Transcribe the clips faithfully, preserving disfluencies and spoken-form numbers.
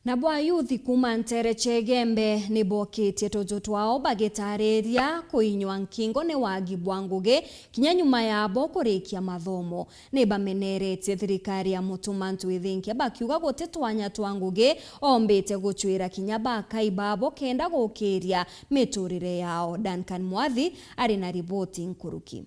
Nabo ayuthi kuuma nteere cia Igembe ni bokitie tuju twao bagitariria kuinywa nkingo ni wagi bwa ngugi kinya nyuma yabo kurikia mathomo. Ni bameneretie thirikari ya Mutuma Ntwithinkia bakiuga guti twanya twa ngugi ombite gucwira kinya bakai babo kenda gukiria miturire yao. Duncan Mwathi ari na riboti nkuruki.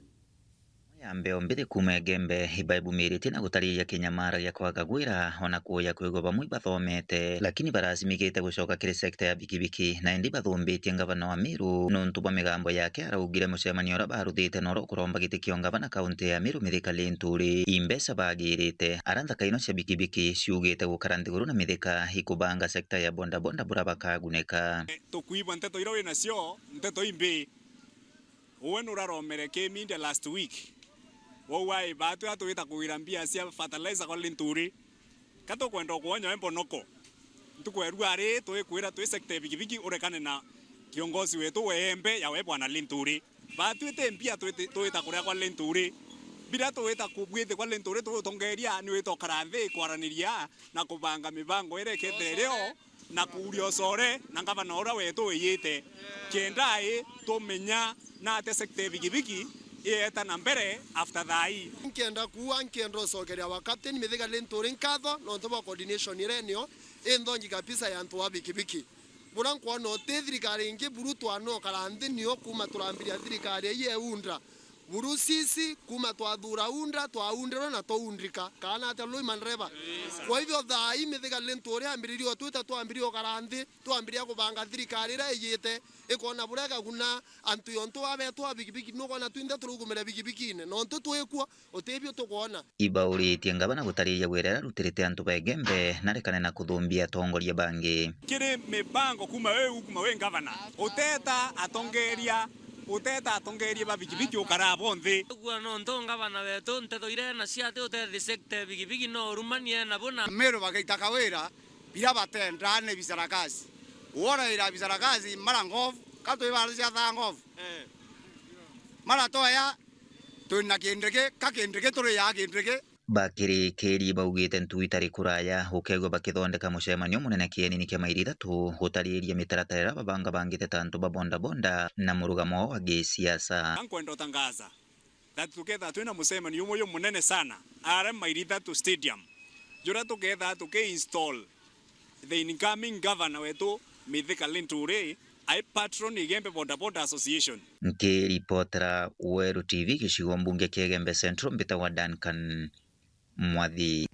Ya mbeo mbiri kuuma Igembe ibaibumiritie na gutariria kinyamara gia kwaga gwira ona kuuya kwigua bamwe ibathomete, lakini baracimikite gucoka kiri sekta ya bikibiki, na indi bathumbitie ngavana wa Meru nontu bwa migambo yake araugire mucemanio uria baruthite na uria ukuromba giti kia ungavana kaunti ya Meru Mithika Linturi imbeca bagirite. Ara nthaka ino cia bikibiki ciugite gukara nthiguru na Mithika ikubanga sekta ya bodaboda bura bakagunika. Tukwigua nteto iria winacio, nteto imbi. Uwe nuraromere ki media last week. Wauga i batwi atwita kugira mbia cia fertilizer kwa Linturi. Ka tukwenda ukwonya we mbonoko. Ntuku ya rua ri twikwira twi sekta ya bikibiki urekane na kiongozi wetu wa Igembe ya we bwana Linturi. Batwi ti mbia twiti-, twita kuria kwa Linturi. Biria twita kubwiti kwa Linturi tugutongeria ni wita ukara nthi kwaraniria na kubanga mibango iria ikethire irio na kuuria ucore na ngavana uria wetu wiyite. Kenda i tumenya nate sekta ya bikibiki ieta na mbere after thaa ii. Nkienda kuuga, nkienda ucokeria wakapteni Mithika Linturi nkatho nontu bwa coordination iria enio inthongi kabisa ya antu ba bikibiki. Bura nkwona uti thirikari ingi buru twanokara nthi nio kuuma turambiria thirikari ii ya UNDRA. Buru sisi, kuuma twathuura UNDRA, twaundirwe na twaundrika, kana atia loi manreba. Kwa hivyo, thaa ii Mithika Linturi ambiririe o twita twambirie ukara nthi, twambiria kubanga thirikari iria iyite, ikona buria ikaguna antu yontu babetwa bikibiki, nukona twinthe turugumira bikibikine, nontu twikuo, utibio tukwona. Ibauritie ngavana gutariria wira iria arutirite antu ba Igembe na arekane na kuthumbia atongoria bangi. Kiri mibango kuuma wi, kuuma wi ngavana, uteta atongeria Uteta atongeria ba bikibiki ukara bo nthi. Gua nontu ngavana wetu nteto iria enacio ati utethi sekta ya bikibiki no urumanie nabo na Meru bagaita kawira, biria batenda ni bisarakasi. Woraira bisarakasi mara ngovu, ka twi bara cia thaa ngovu. Eh. Mara toya, twina kindiki, ka kindiki turiyaa kindiki. Bakirikiri baugite ntu itari kuraya gukeegua bakithondeka mucemanio munene kienini kia mairi ithatu gutariria mitaratara iria babangabangite ta antu ba bodaboda na murugamo wao wa gisiasa. Nkwenda utangaza that tuketha twina mucemanio umwe jumunene sana aria mairi ithatu stadium, juria tuketha tuki install the incoming governor wetu Mithika Linturi ai patron Igembe Bodaboda Association. Nkiripotera Weru T V gicigo mbunge kia Igembe Central, mbitagwa Duncan Mwathi.